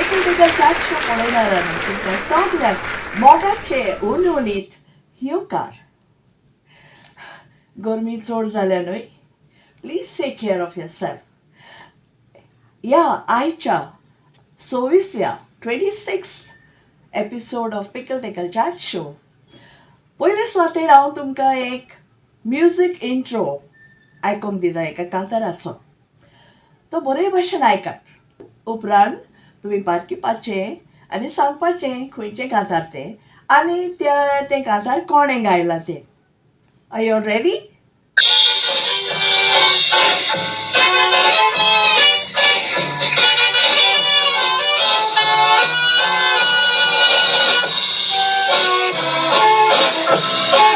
Pickle tackle chat show पळयणाऱ्यांनो, तुमकां सगल्यांक मोगाचे उनउनीत येवकार. गरमी चड जाल्या न्हय? Please take care of yourself. ह्या आयच्या 26व्या, 26th episode of Pickle Tickle Chat Show, पयले सुवातेर हांव तुमकां एक म्युजीक इंट्रो आयकूंक दिता एका कांताराचो. तो बरे भशेन आयकात, उपरांत तुमी पारखिपाचें आनी सांगपाचें खंयचें कांतार तें आनी त्या तें कांतार कोणें गायलां तें. Are you ready?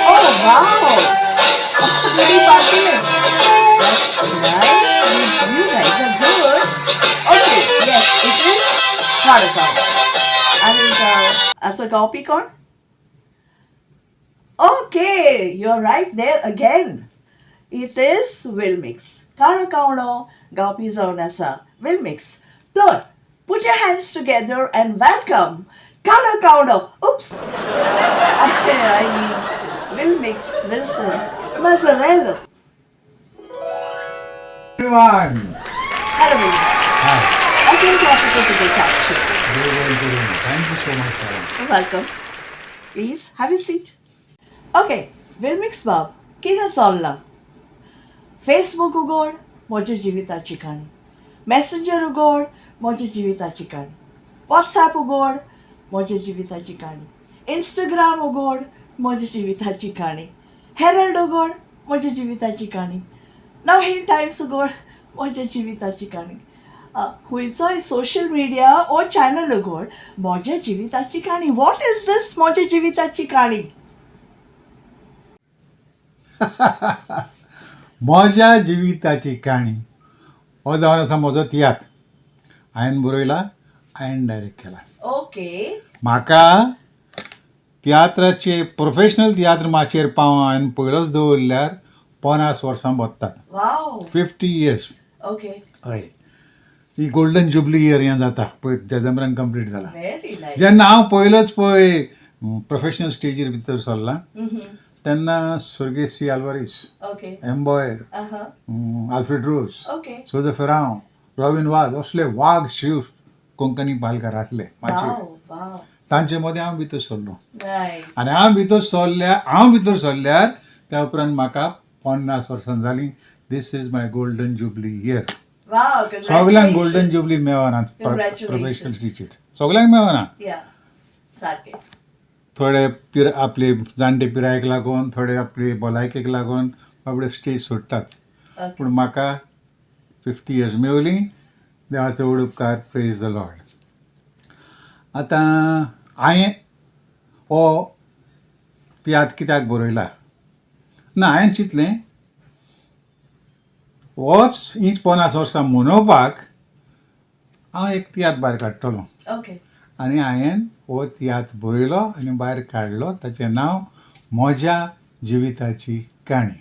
Oh wow! Rudy Patil. That's nice. You guys are good. Okay, yes, it is Kadakaw. And हाचो गावपी कोण? Okay, you're right there again. It is Wilmix. काळो कावणो गावपी जावन आसा Wilmix. तर put your hands together and welcome काळो कावणो. Oops. I mean Wilmix Wilson Mazzarello. Everyone. Hello, Wilmix. Hi. Welcome to our Pickle Tickle Chat Show. Very well, good evening. Thank you so much, Sharon. You're welcome. Please have a seat. Okay, Wilmix बाब, कितें चल्लां? Facebook उगड, म्हज्या जिविताची काणी. Messenger उगड, म्हज्या जिविताची काणी. WhatsApp उगड, म्हज्या जिविताची काणी. इंस्टाग्राम उगड, म्हज्या जिविताची काणी. हेरल्ड उगड, म्हज्या जिविताची काणी. नवहिंद टायम्स उगड, म्हज्या जिविताची काणी. खंयचोय सोशल मिडिया ओ चॅनल उगड, म्हज्या जिविताची काणी. What is this म्हज्या जिविताची काणी? म्हज्या जिविताची काणी हो जावन आसा म्हजो तियात्र. हांवें बरयला, हांवें डायरेक्ट केला. म्हाका तियात्राचे, प्रोफेशनल तियात्र माचयेर पांव हांवें पयलोच दवरल्यार 50 वर्सां भोत्तात. 50 इयर्स. हय, ही गोल्डन जुबली इयर हें जाता पळय, जेजेंब्रान कंप्लीट जाला. Very nice. जेन्ना हांव पयलोच पळय प्रोफेशनल स्टेजीर भितर सरला तेन्ना स्वर्गेस्त सी आल्वारीस, एम्बॉयर, आल्फ्रेड रोज, सोजा फेरांव, रॉबीन वाज असले वाग शिव कोंकणी पालकार आसले माचयेर. वाव वाव तांचे मदें हांव भितर सरलो. आनी हांव भितर सरल्यार त्या उपरांत म्हाका 50 वर्सां जालीं. This is my golden jubilee year. सगल्यांक गोल्डन जुबली मेळना. Congratulations. Professional स्टेजीर सगल्यांक मेळना. या, सारकें. थोडे आपले जाणटे पिरायेक लागून, थोडे आपले भलायकेक लागून बाबडे स्टेज सोडटात. पूण म्हाका 50 इयर्स मेवली, देवाचो व्हड उपकार. Praise the Lord. आतां हांवें हो तियात्र कित्याक बरयला ना, हांवें चिंतलें होच हीच 50 वर्सां मनोवपाक हांव एक तियात्र भायर काडटलो. आनी हांवें हो तियात्र बरयलो आनी भायर काडलो. ताचें नांव म्हज्या जिविताची काणी.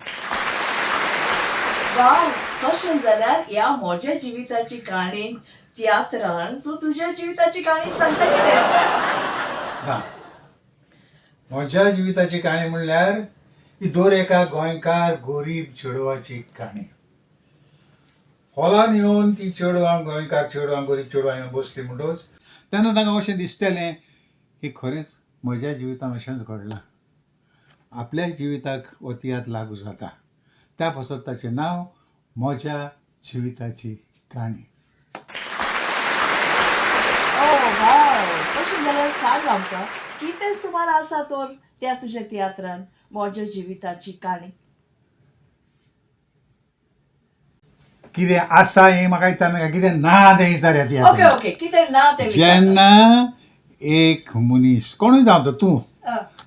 वाव, तशें जाल्यार ह्या म्हज्या जिविताची काणी तियात्रान तूं तुज्या जिविताची काणी सांगता कितें? ना, म्हज्या जिविताची काणी म्हणल्यार ही दर एका गोंयकार गोरीब चेडवाची काणी. हॉलान येवन ती चेडवां, गोंयकार चेडवां, गोरीब चेडवां येवन बसली म्हणटकच तेन्ना तांकां अशें दिसतलें की खरेंच म्हज्या जिवितांत अशेंच घडलां. आपल्या जिविताक हो तियात्र लागू जाता. त्या पासत ताचें नांव म्हज्या जिविताची काणी. ओ वाव, तशें जाल्यार सांग आमकां, कितें सुमार आसा तर त्या तुज्या तियात्रान, म्हज्या जिविताची काणी? कितें आसा हें म्हाका विचारनाका, कितें ना तें विचार ह्या ओके. तियात्रान. ओके, कितें ना तें विचारता. जेन्ना एक मनीस, कोणूय जावं तो, तूं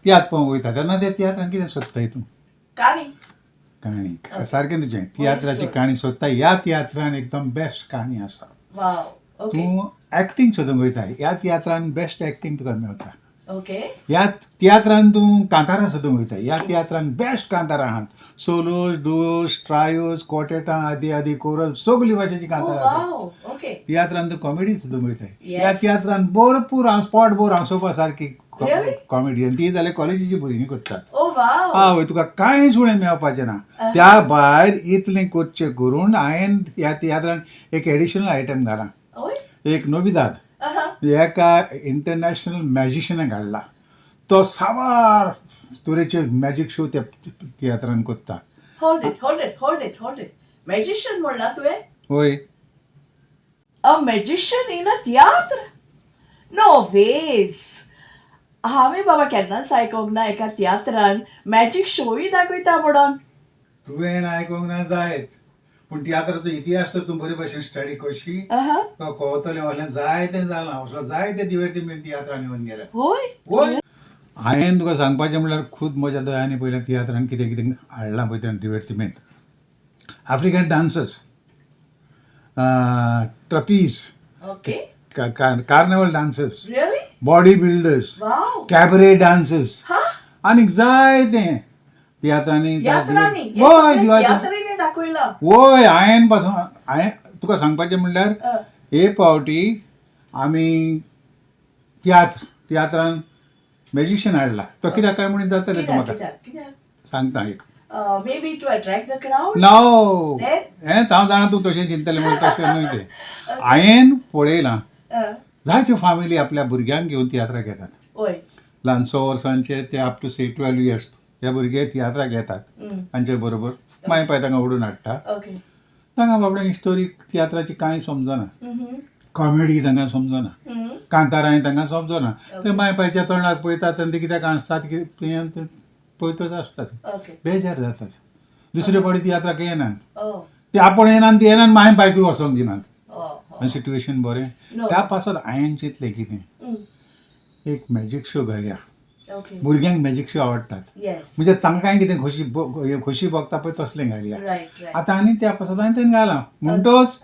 तियात्र पळोवंक वयता तेन्ना त्या तियात्रान कितें सोदताय तूं? काणी. काणी. सारकें तुजें. तियात्राची काणी सोदता. ह्या तियात्रान एकदम बेस्ट काणी आसा. वाव ओके तूं एक्टींग सोदूंक वयता, ह्या तियात्रान बेस्ट एक्टींग तुका मेवता. ओके. ह्या तियात्रान तूं कांतारां सुद्दां वयता. ह्या तियात्रान बेस्ट कांतारां आहात. सोलोज, डुओस, ट्रायोज, क्वॉर्टेटां आदी आदी, कोरल, सगली भाशेचीं ओ कांतारां आसात. वाव, ओके. तियात्रान तूं कॉमेडी सुद्दां वयता. ह्या येस. तियात्रान भरपूर स्पॉट भर हांसोवपा सारकी रियली? कॉमेडी, आनी ती जाल्यार कॉलेजीची भुरगीं करतात. ओ वाव. आवय, तुका कांयच उणें मेळपाचें ना. त्या भायर इतलें करचें करून हांवें ह्या तियात्रान एक एडिशनल आयटम घाला. ओय. एक नोविदाद एका इंटरनॅशनल मॅजिशनाक हाडला. तो साबार तरेचे मॅजीक शो त्या तियात्रान करता. Hold it, hold it, hold it, hold it. Magician म्हणला तुवें? वय. A magician in a tiatr? No ways. हांवें बाबा केन्नाच आयकोंक ना एका तियात्रान मॅजीक शोय दाखयता म्हणून. तुवें आयकोंक ना जायत, पूण तियात्राचो इतिहास तर तूं बरे भशेन स्टडी करशी, तुका कळतलें. असलें जायतें जालां, असलो जायते दिवर्तिमेंत तियात्रान येवन गेले. होय. वय, हांवें तुका सांगपाचें म्हणल्यार खूद म्हज्या दोळ्यांनी पयलें तियात्रान कितें कितें हाडलां पळय तें दिवर्तिमेंत. African dancers, trapeze, carnival dancers, really? Body builders, wow. Cabaret dancers, हा. आनीक जायते तियात्रांनी. तियात्रांनी हे वय. सगळें दिवाळी. तियात्रांनी दाखयलां? वय, हांवें पासून हांवें तुका सांगपाचें म्हणल्यार हे फावटी आमी तियात्रान मॅजिशियन हाडला. तो कित्याक काय म्हणून जातलें तूं कित्याक? म्हाका कित्याक कित्याक? सांगता एक. Maybe to attract the crowd? No. Then? हेंच हांव जाणा, तूं तशें चिंतलें म्हणून. तशें न्हय तें. हांवें पळयलां, जायत्यो फामिली आपल्या भुरग्यांक घेवन तियात्राक येतात. ल्हान 6 वर्सांचे ते up to say 12 years हे भुरगे तियात्राक येतात. तांचे बरोबर माय पाय तांकां ओडून हाडटा. तांकां बाबड्यांक स्टोरी तियात्राची कांय समजना, कॉमेडी तांकां समजना, कांतारांय तांकां समजना. ते माय पायच्या तोंडाक पळयतात आनी ते कित्याक हांसतात ते ते पळयतच आसतात. बेजार जातात. दुसरे फावटी तियात्राक येनात. ते आपूण येनात, ती येनात, माय पायकूय वचोंक दिनात. आनी सिट्युएशन बरें. No. त्या पासत हांवें चिंतलें कितें, एक मॅजीक शो घालया. भुरग्यांक मॅजीक शो आवडटात. म्हणजे तांकांय कितें खोशी खोशी भोगता पळय, तसलें घालया. रायट रायट आतां आनी त्या पासत हांवें तें घालां म्हणटोच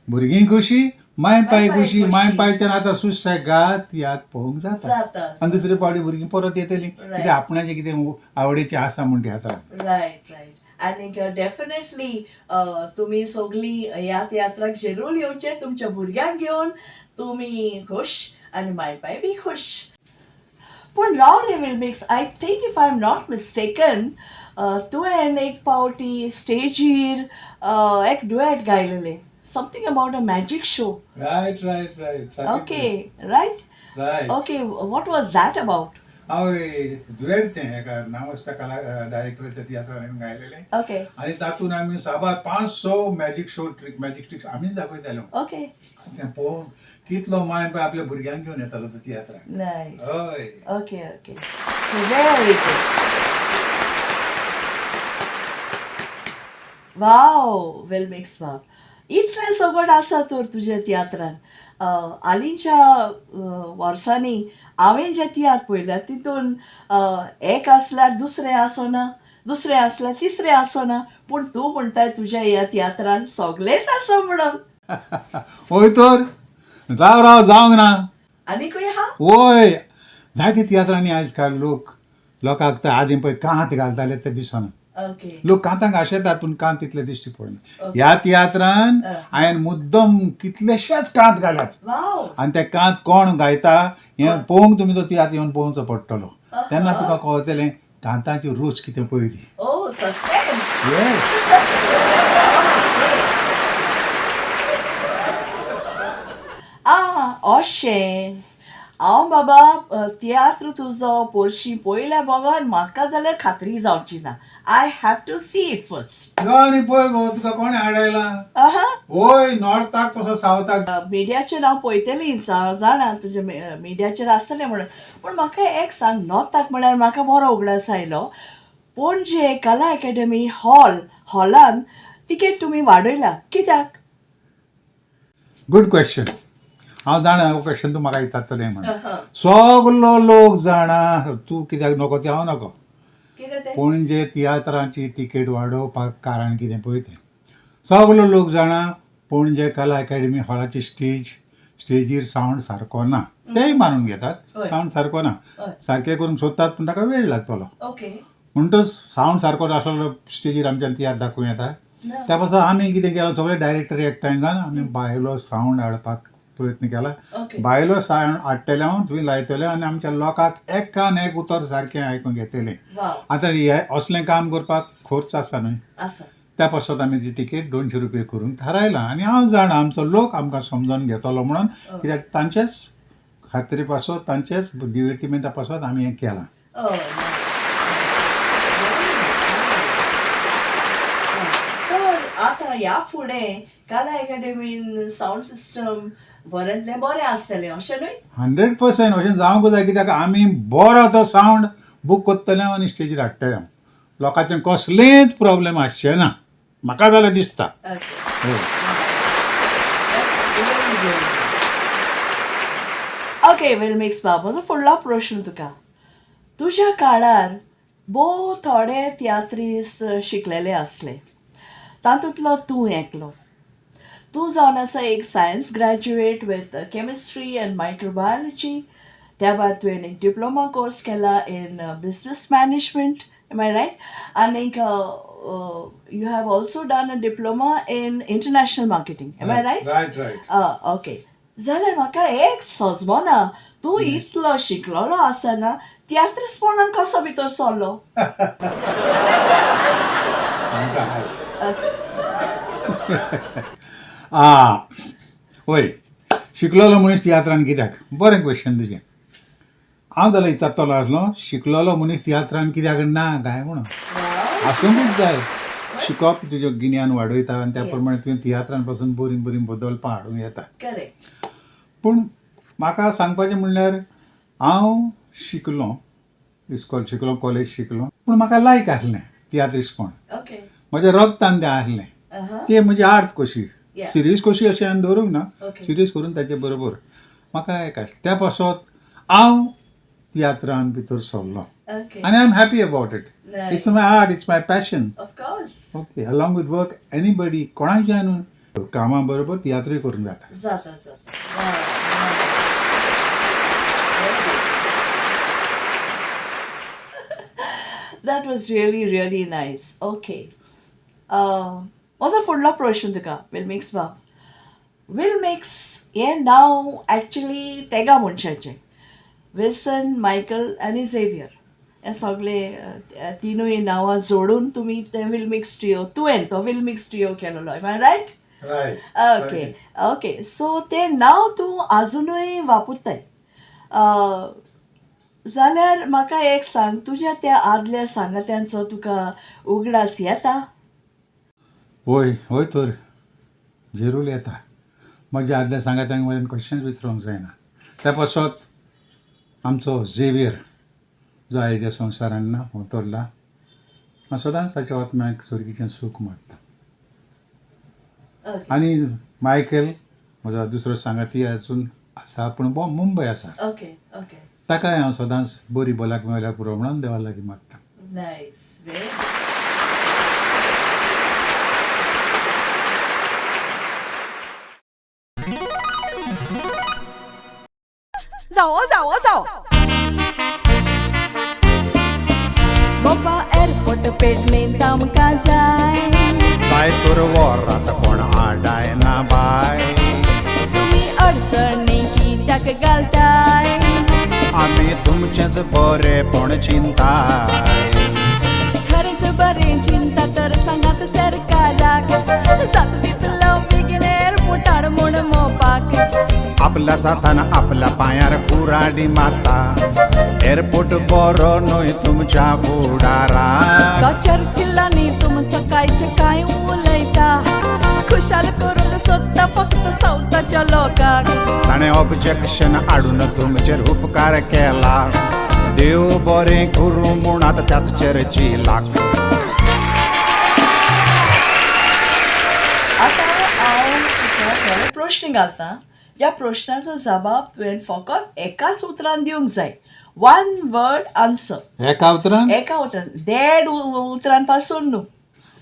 भुरगीं खोशी, माय पाय माय खोशी. खोशी. माय पायच्यान आतां सुशेगाद तियात्र पळोवंक जाता. जाता. आनी दुसरे फावटी भुरगीं परत येतलीं, कित्याक आपणाचें कितें आवडीचें आसा म्हूण तियात्रान. रायट रायट आनीक डेफिनेटली तुमी सगळीं ह्या तियात्राक जरूर येवचे तुमच्या भुरग्यांक घेवन. तुमी खूश आनी माय पाय बी खूश. पूण राव रे विलमिक्स, I think if I am not mistaken, तुवें एक पावटी स्टेजीर एक duet गायलेलें, something about a magic show. Right right right okay, right. Right. Okay, what was that about? हांव दुयेट तें एका नामस्ता कला डायरेक्टराच्या तियात्रान हांवें गायलेलें. आनी तातूंत आमी साबार पांच स magic show trick, magic tricks आमीच दाखयताले. तें पळोवन कितलो माय पाय आपल्या भुरग्यांक घेवन येतालो तो तियात्राक. नायस. हय. Okay. So very good. Wow, Wilmix बाब, इतलें सगळें आसा तर तुज्या तियात्रान. हालींच्या वर्सांनी हांवें जे तियात्र पळयल्यात तितून एक आसल्यार दुसरें आसना, दुसरें आसल्यार तिसरें आसना, पूण तूं म्हणटाय तुज्या ह्या तियात्रान सगळेंच आसा म्हणून. हय तर, राव राव, जावंक ना. आनीकूय आहा? वय, जायते तियात्रांनी आयज काल लोक लोकांक ते आदीं पळय कांत घालताले ते दिसना. लोक कांतांक आशेतात, पूण कांत तितले दिश्टी पडना. ह्या तियात्रान हांवें मुद्दम कितलेशेच कांत घाल्यात. आनी ते कांत कोण गायता हें पळोवंक तुमी तो तियात्र येवन पळोवचो पडटलो. तेन्ना तुका कळतलें कांताची रूच कितें पळय ती. ओ, सस्पेन्स. येस. आ, अशें. हांव बाबा तियात्र तुजो पोरशी पळयल्या बगर म्हाका जाल्यार खात्री जावची ना. I have to see it first. यो आनी पळय गो, तुका कोणें आडायला? वय, नॉर्थाक तसो सावथाक. मिडियाचेर हांव पळयतलीं, जाणा तुजें मिडियाचेर आसतलें म्हणून. पूण म्हाका एक सांग, नॉर्थाक म्हळ्यार म्हाका बरो उगडास आयलो, पणजे कला एकेडमी हॉलान तिकेट तुमी वाडयला, कित्याक? Good question. हांव जाणा हो क्वेश्चन तूं म्हाका विचारतलें म्हणून. सगलो लोक जाणा, तूं कित्याक नको तें हांव नको. कितें तें? पणजे तियात्रांची तिकेट वाडोवपाक कारण कितें पळय तें. सगलो लोक जाणा, पणजे कला एकेडमी हॉलाची स्टेज स्टेजीर सावंड सारको ना, तेय मानून घेतात. हय. सावंड सारको ना, हय. सारकें करूंक सोदतात, पूण ताका वेळ लागतलो. म्हणटच सावंड सारको नासलो स्टेजीर आमच्यान तियात्र दाखोवं येता? ना. त्या पासून आमी कितें केलां, सगळे डायरेक्टर एकठांय जावन आमी भायलो सावंड हाडपाक प्रयत्न केला. भायलो सावंड हाडटले हांव, तुमी लायतले आनी आमच्या लोकांक एकान एक उतर सारकें आयकूंक येतलें. आतां हें असलें काम करपाक खर्च आसा न्हय? आसा. त्या पासत आमी ती टिकेट 200 रुपये करूंक थारायलां आनी हांव जाणा आमचो लोक आमकां समजून घेतलो म्हणून, कित्याक तांचेच खात्री पासत, तांचेच दिवर्तिमेंता पासत आमी हें केलां. Oh, nice. Very nice. तर आतां ह्या फुडें कला एकाडेमीन सावंड सिस्टम बऱ्यांतलें बरें आसतलें, अशें न्हय? 100% अशें जावंक जाय, कित्याक आमी बरो तो सावंड बूक करतले आनी स्टेजीर हाडटले. लोकांचें कसलेंच प्रॉब्लेम आसचें ना म्हाका जाल्यार दिसता. हय. That's really, really nice. Okay, Wilmix बाब, म्हजो फुडलो प्रश्न तुका. तुज्या काळार भोव थोडे तियात्रीस शिकलेले आसले, तातूंतलो तूं एकलो. तूं जावन आसा एक science graduate with chemistry and microbiology. त्या भायर तुवें एक डिप्लोमा कोर्स केला in business management, am I right? आनीक you have also done a diploma in international marketing, am I right? Right. Okay, जाल्यार म्हाका एक सजमना, तूं इतलो शिकलोलो आसतना तियात्रिस्पणान कसो भितर सरलो? सांगता आयक. आ वय, शिकलोलो मनीस तियात्रान कित्याक? बरें क्वेश्चन तुजें. हांव जाल्यार विचारतलो आसलो, शिकलोलो मनीस तियात्रान कित्याक ना काय म्हणून. आसूंकूच जाय. शिकप तुजें गिन्यान वाडयता आनी त्या प्रमाणे तुवें तियात्रान पासून बरीं बरीं बदलपां हाडूंक येता. पूण म्हाका सांगपाचें म्हणल्यार, हांव शिकलो, इस्कॉल शिकलो, कॉलेज शिकलो, पूण म्हाका लायक आसलें तियात्रिस्पण. म्हज्या रगतान तें आसलें. तें म्हजी आर्ट कशी, सिरियस कशी अशें हांवें दवरूंक ना. सिरियस करून ताचे बरोबर म्हाका एक आसलें, त्या पासत हांव तियात्रान भितर सरलो आनी I am happy about it. It's my art, it's my passion. Of course. Okay, along with work, anybody कोणाच्या न्हू, कामा बरोबर तियात्रूय करूंक जाता. जाता जाता. Wow, nice. Very nice. That was really, really nice. Okay. म्हजो फुडलो प्रश्न तुका, विलमिक्स बाब. विलमिक्स हें नांव एक्चुली तेगा मनशाचें, विल्सन, मायकल आनी झेवियर, हे सगळे तिनूय नांवां जोडून तुमी तें विलमिक्स ट्रियो, तुवें तो विलमिक्स ट्रियो केलेलो, am I right? Right. Okay, so तें नांव तूं आजुनूय वापरताय जाल्यार म्हाका एक सांग, तुज्या त्या आदल्या सांगात्यांचो तुका उगडास येता? वय, हय तर, जरूर येता. म्हज्या आदल्या सांगात्यांक म्हज्यान कशेंच विसरूंक जायना. त्या पासत आमचो झेवियर, जो आयच्या संवसारान ना, उतरला, हांव सदांच ताच्या आत्म्याक सर्गीचें सूख मागता. आनी मायकल म्हजो दुसरो सांगाती आजून आसा, पूण मुंबय आसा. ओके ओके ताकाय हांव सदांच बरी भलायकी मेळ्ळ्यार पुरो म्हणून देवा लागीं मागता. Nice, very. जाओ जाओ जाओ. मोपा एअरपोर्ट पेडणे आमकां जाय. बाय तर वरात कोण आडायना बाय. तुमी अडचणी कित्याक घालताय? आमी तुमचेंच बरेपण चिंताय. खरेंच बरें चिंता तर सांगात सरकाराक, जाता तितलो बेगीन एअरपोर्टार म्हूण मोपाक. आपल्या हातान आपल्या पांयार कुराडी मारता, एअरपोर्ट बरो न्हय तुमच्या फुडाराक. तो चर्चिलांनी तुमचो कांयचे कांय उलयता, खुशाल करूंक सोदता फक्त सावथाच्या लोकांक. ताणें ऑब्जेक्शन हाडून तुमचेर उपकार केला, देव बरें करूं म्हूण आतां त्याच चर्चिलाक. आतां हांव तुका थोडे प्रश्न घालता, ज्या प्रश्नाचो जबाब तुवें फकत एकाच उतरान दिवंक जाय, वन वर्ड आन्सर. एका उतरान? एका उतरान, देड उतरान पासून न्हू.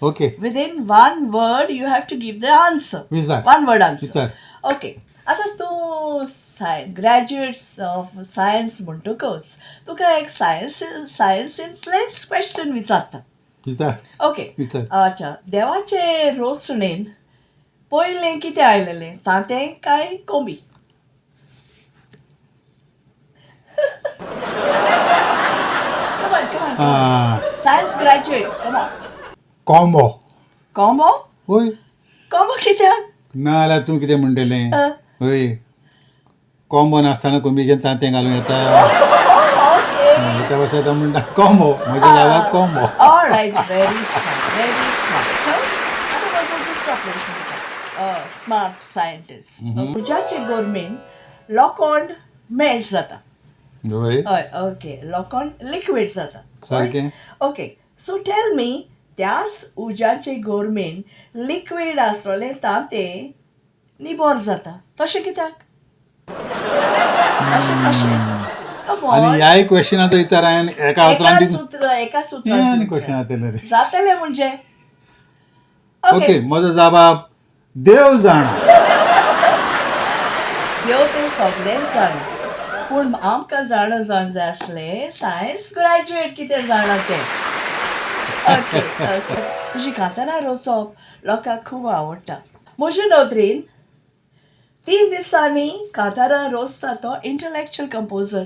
Okay. Within one word you have to give the answer. विचार. One word answer. विचार. ओके. आतां तूं साय ग्रॅज्युएट्स ऑफ सायन्स म्हणटकच तुका एक सायन्सींतलेंच क्वेश्चन विचारता. विचार. ओके. विचार. अच्छा, देवाचे रोचणेन पयलें कितें आयलेलें, तांतें काय कोंबी? Come on, come on. Ah. Science graduate, come on. कोंबो. कोंबो? हय. कोंबो कित्याक? ना जाल्यार तूं कितें म्हणटलें? हय, कोंबो नासतना कोंबयेचें तांतें घालूं येता? ओके. त्या पासत हांव म्हणटा कोंबो, म्हज्या जाग्यार कोंबो. All right, very smart, very smart. आतां म्हजो दुसरो प्रश्न तुका, स्मार्ट सायंटिस्ट. उज्याचे गरमेन लोखंड मेल्ट जाता. हय. हय, ओके, लोखंड लिक्वीड जाता. सारकें. ओके, सो टेल मी, त्याच उज्याचे गरमेन लिक्वीड आसलेलें तांतें निबर जाता, तशें कित्याक? अशें कशें? कम आनी ऑन. ह्याय क्वेश्चनाचो विचार हांवें एका उतरान एकाच दिवन उतर, एकाच हें आनी उतरान क्वेश्चन जातलें रे. जातलें म्हणजे. ओके, म्हजो जबाब देव जाणा. देव तर सगळेंच जाणा, पूण आमकां जाणा जावंक जाय आसलें सायन्स ग्रॅज्युएट कितें जाणा तें. ओके ओके, तुजी कांतारां रचप लोकांक खूब आवडटा. म्हजे नदरेन 3 दिसांनी कांतारां रचता तो इंटलॅक्च्युअल कंपोजर.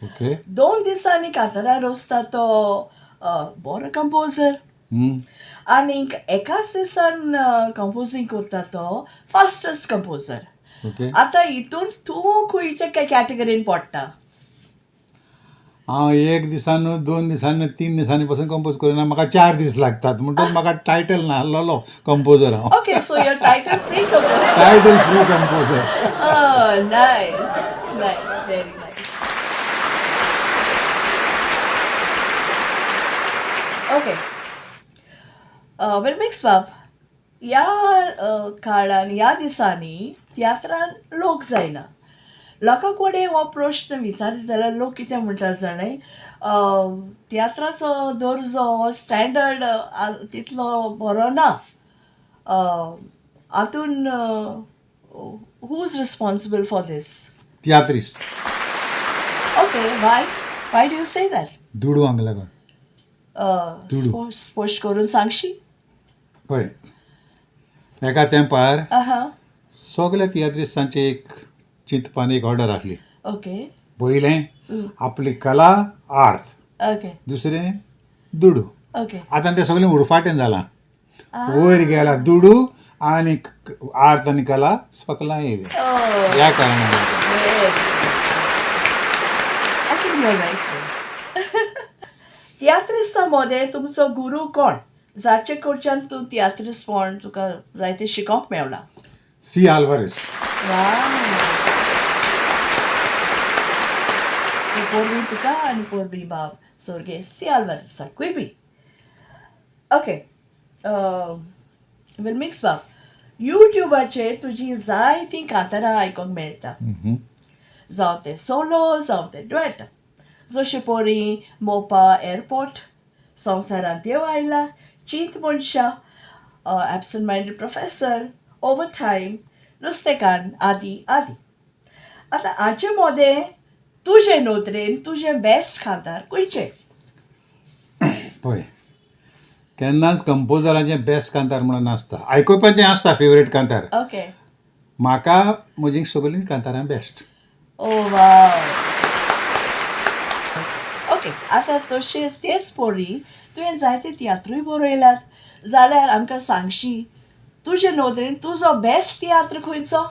ओके. 2 दिसांनी कांतारां रचता तो बरो कंपोजर. आनीक एकाच दिसान कंपोजींग करता तो फास्टस्ट कंपोजर. ओके. आतां हितून तूं खंयच्या कॅटेगरीन पडटा? हांव एक दिसान, 2 दिसांनी, 3 दिसांनी पसून कंपोज करिना. म्हाका 4 दीस लागतात, म्हणटच म्हाका टायटल नासलेलो कंपोजर हांव. Okay, so your title free composer. Title free composer. Nice, nice, very nice. Okay, Wilmix बाब, ह्या काळान, ह्या दिसांनी तियात्रान लोक जायना. लोकां कडेन हो प्रश्न विचारीत जाल्यार लोक कितें म्हणटा जाणा, तियात्राचो दर्जो, स्टँडर्ड तितलो बरो ना. हातून who is responsible for this? तियात्रिस्त. Okay, why do you say that? दुडवांक लागून. दुडू. स्पश्ट करून सांगशी? पळय, एका तेंपार सगल्या तियात्रिस्तांचे एक चिंतपान एक ऑर्डर आसली. पयलें आपली कला, आर्ट. दुसरें दुडू. आतां तें सगळें उरफाटें जालां. वयर गेला दुडू आनी आर्ट आनी कला सकला येयली. ह्या कारणान. Very nice. I think you're right. तियात्रिस्ता मदें तुमचो गुरू कोण, जाचे कडच्यान तूं तियात्रिस्तपण तुका जायतें शिकोवंक मेवलां? सी आल्वारीस. वा, सो पोरबी तुका आनी पोरबी बाब सोर्गे सी आल्वारीसाकूय बी. ओके, विल्मिक्स बाब, युट्युबाचेर तुजी जायतीं कांतारां आयकोंक मेळटा, जावं तें सोलो, जावं तें डुएट, जशें पोरी मोपा एअरपोर्ट, संवसारांत देव आयला, चींत मनशां, absent minded professor, over time, नुस्तेकान्न आदी आदी. आतां हाचे मोदें तुजे नदरेन तुजें बेस्ट कांतार खंयचें? पळय, केन्नाच कंपोजराचें बेस्ट कांतार म्हणून नासता. आयकुपाचें आसता फेवरेट कांतार. म्हाका म्हजीं सगळींच कांतारां बेस्ट. ओ वा, ओके. आतां तशेंच तेच पोरी तुवें जायते तियात्रूय बरयल्यात, जाल्यार आमकां सांगशी, तुजे नदरेन तुजो बेस्ट तियात्र खंयचो?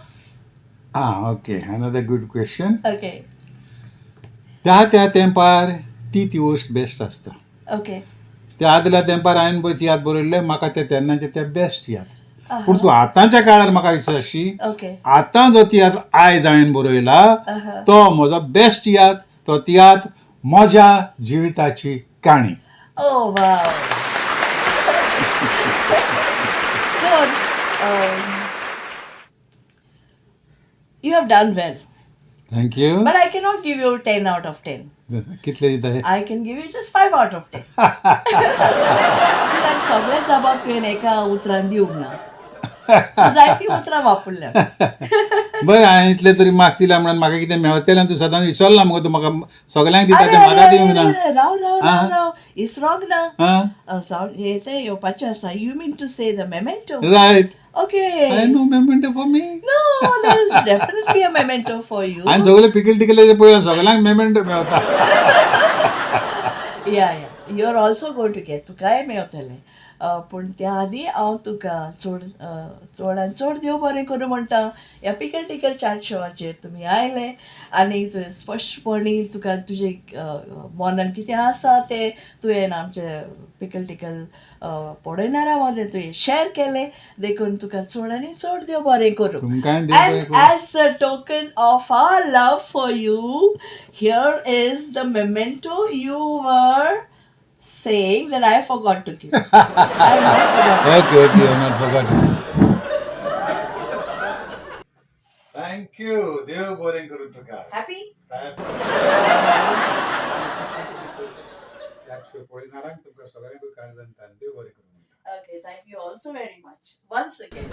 आं, okay, another good question. त्या त्या तेंपार ती ती वस्त बेस्ट आसता. त्या आदल्या तेंपार हांवें पळय तियात्र बरयल्ले, म्हाका ते तेन्नाचे ते बेस्ट तियात्र. पूण तूं आतांच्या काळार म्हाका विचारशी, आतां जो तियात्र आयज हांवें बरयला तो म्हजो बेस्ट तियात्र, तो तियात्र म्हज्या जिविताची काणी. ओ वा. तर you have done well. Thank you. But I cannot give you 10 out of 10. कितले दिता हे? I can give you just 5 out of 10. कित्याक सगळे जबाब तुवें एका उतरान दिवंक ना. जायतीं उतरां वापरल्या. बरें, हांवें इतले तरी मार्क्स दिल्या म्हणून म्हाका कितें मेवतलें? तूं सदांच विसरला मुगो, तूं म्हाका सगल्यांक दिता अरे तें म्हाका अरे दिवंक अरे ना. अरे, राव राव राव राव, इसरोंक ना. आं. सावंड हे ते येवपाचें आसा. You mean to say the memento? Right. Okay. I no memento for me. No, there is definitely a memento for you. हांवें सगळे पिकल टिकले पळयला, सगळ्यांक मेमेंटो मेवता. Yeah, you are also going to get, तुकाय मेवतलें. पूण त्या आदी हांव तुका चड चडान चड देव बरें करूं म्हणटा. ह्या पिकल टिकल चाट शोवाचेर तुमी आयले आनी तुवें स्पश्टपणी तुका तुजें मनान कितें आसा तें तुवें आमचे पिकल टिकल पळयणारा मदें तुवें शेअर केलें, देखून तुका चड आनी चड देव बरें करूं. तुमकांय देव बरें And करूं. as a token of our love for you, here is the memento you were saying that I forgot to give. I have not forgotten. Okay, you not forgot. Thank you. देव बरें करूं तुका. Happy? पळयणारांक तुमकां सगळ्यांकूय काळजान देव बरें करूं म्हणटा. Okay, thank you also very much. Once again.